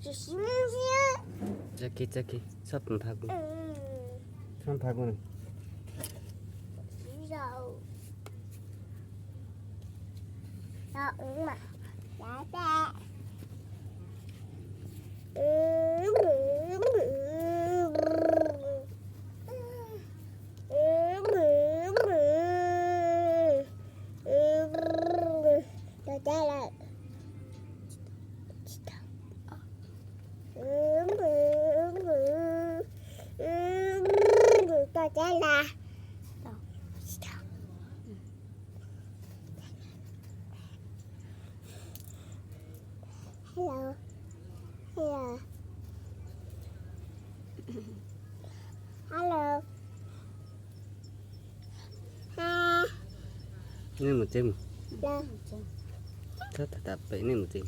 Txav kiag, txav kiag, txhob nphav kuv. Txhob nphav kuv na. Tau cab lawm. Tau cab lawm. Hello. Hello. Hello. Ha. Nej mus tsev mus. Txhob tham pem, nej mus tsev.